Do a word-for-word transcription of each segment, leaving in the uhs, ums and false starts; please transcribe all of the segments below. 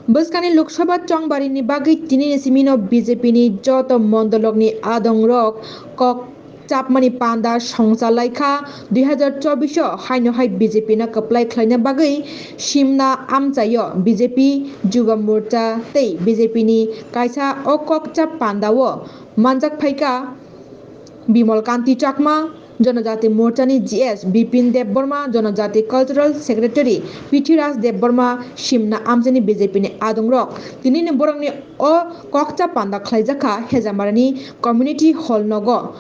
Bwskangni Lok Sabha chongbarini bagwi tinini simino B J P ni joto mondolokni adongrok kok chapmani panda songchalaikha. Dui hazar chobbish o haino hai B J P no kwplai khlaina bagwi simna amchaio B J P Yuva Morcha tei B J P ni kaisa o kokchap pandao manjak phaikha. Bimal Kanti Chakma, Jonojati Morchani G S Bipin Debbarma, Jonojati Cultural Secretary Prithviraj Debbarma, simna amchaini B J P ni adongrok tinini borokni o kokcha panda khlaijakha Hejamarani Community Hall nogo.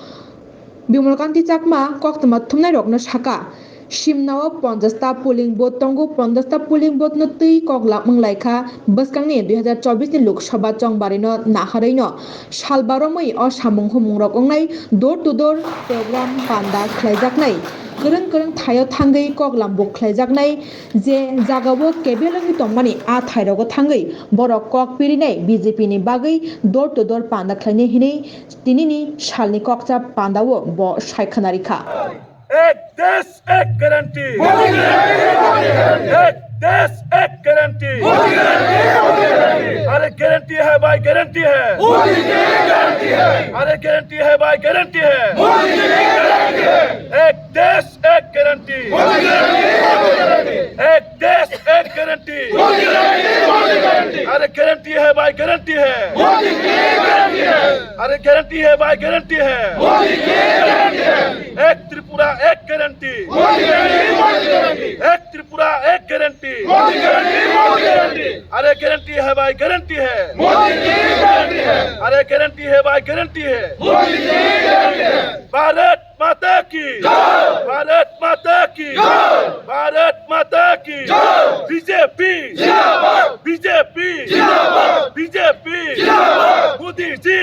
Bimal Kanti Chakma koktwma thumnairokno saka, simnao ponchash ta polling booth tongo, ponchash ta polling booth no twi koklam wnglaikha. Bwskangni dui hazar chobbish ni Lok Sabha chongbarino naharwino sal baromwi o samung humungrok wngnai, door to door program panda khlaijaknai, kwrwng kwrwng thaio thangwi koklam bo khlaijaknai, je jagao kebel wngwi tongmani a thairogo thangwi borok kok pirinai B J P ni bagwi door to door panda khlainai hinwi tinini salni kokcha pandao bo sai khwnarikha. एक देश एक गारंटी। एक देश एक गारंटी। अरे गारंटी है भाई, गारंटी है। अरे गारंटी है भाई, गारंटी है। एक देश एक गारंटी। एक देश एक गारंटी। अरे गारंटी है भाई, गारंटी है। अरे गारंटी है भाई, गारंटी है। एक त्रिपुरा एक गारंटी। एक त्रिपुरा एक गारंटी। अरे गारंटी है भाई, गारंटी है। अरे गारंटी है भाई, गारंटी है। भारत माता की। भारत माता की। भारत माता की। बीजेपी। बीजेपी। बीजेपी। मोदी जी।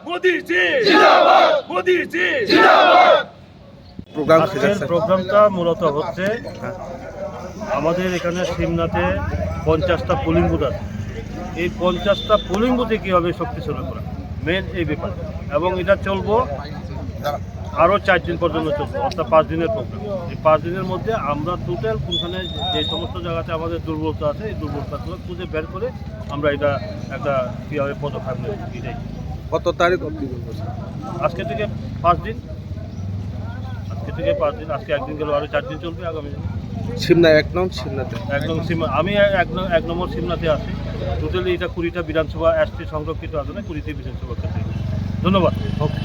मोदी जी। मोदी जी। প্রোগ্রাম আজকের প্রোগ্রামটা মূলত হচ্ছে আমাদের এখানে সিমনাতে পঞ্চাশটা পোলিং বুথ আছে। এই পঞ্চাশটা পোলিং বুথে কীভাবে শক্তি সরবরাহ করা, মেন এই ব্যাপার। এবং এটা চলবো আরও চার দিন পর্যন্ত চলবে, অর্থাৎ পাঁচ দিনের প্রোগ্রাম। এই পাঁচ দিনের মধ্যে আমরা টোটাল কোনখানে যে সমস্ত জায়গাতে আমাদের দুর্বলতা আছে, এই দুর্বলতাগুলো খুঁজে বের করে আমরা এটা একটা কীভাবে পদক্ষেপ নেব, এটাই। কত তারিখ অবধি করবো, স্যার? আজকে থেকে পাঁচ দিন। আজকে থেকে পাঁচ দিন, আজকে একদিন গেল, আরও চার দিন চলবে আগামী দিন। সিমনা এক নং সিমনাতে। এক নং সিম-, আমি এক নং, এক নম্বর সিমনাতে আছি। টোটালি এটা কুড়িটা বিধানসভা এসটি সংরক্ষিত আসনে, কুড়িটি বিধানসভা ক্ষেত্রে। ধন্যবাদ। ওকে।